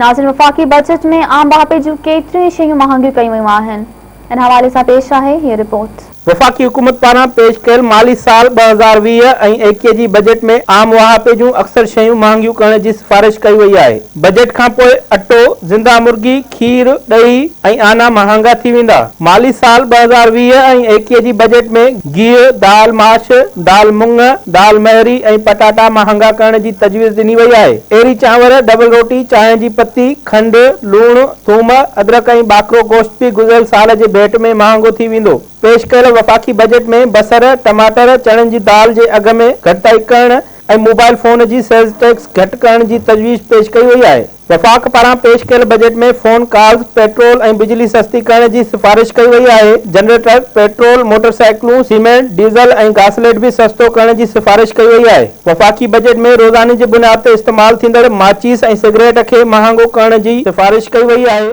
ناظرين وفاقي بجيٽ ۾ عام واهپي جون ڪيتريون ئي شيون مهانگيون ڪيون ويون آهن ان حوالي سان پيش آهي هيء رپورٽ. وفاقي حڪومت پاران پيش ڪيل مالي سال 2020 ۽ 21 جي بجيٽ ۾ عام واهپي جون اڪثر شيون مهانگيون ڪرڻ جي سفارش ڪئي وئي آهي. بجيٽ کانپوء اٽو، زنده مرغي، کير، ڏهي ۽ آنا مهانگا ٿي ويندا. مالي سال 2020 ۽ 21 جي بجيٽ ۾ گيهه، دال ماش، دال مڱ، دال مهري ۽ پٽاٽا مهانگا ڪرڻ جي تجويز ڏني وئي آهي. ايري چانور، ڊبل روٽي، چانهه جي پتي، کنڊ، لوڻ، ٿوم، ادرڪ ۽ ٻاڪرو گوشت به گذريل سال جي ڀيٽ ۾ مهانگو ٿي ويندو. پيش ڪيل وفاقي بجيٽ ۾ بصر، ٽماٽر، چڻن جي دال جي اگهه ۾ گهٽتائي ڪرڻ ۽ موبائل فون جي سيلز ٽيڪس گهٽ ڪرڻ جي تجويز پيش ڪئي وئي آهي. وفاق پاران پيش ڪيل بجيٽ ۾ فون ڪالز، پيٽرول ۽ بجلي سستي ڪرڻ جي سفارش ڪئي وئي آهي، جنريٽر، پيٽرول، موٽر سائيڪلون، سيمينٽ، ڊيزل ۽ گاسليٽ به سستو ڪرڻ جي سفارش ڪئي وئي آهي. وفاقي بجيٽ ۾ روزاني جي بنياد تي استعمال ٿيندڙ ماچيس ۽ سگريٽ کي مهانگو ڪرڻ جي سفارش ڪئي وئي آهي.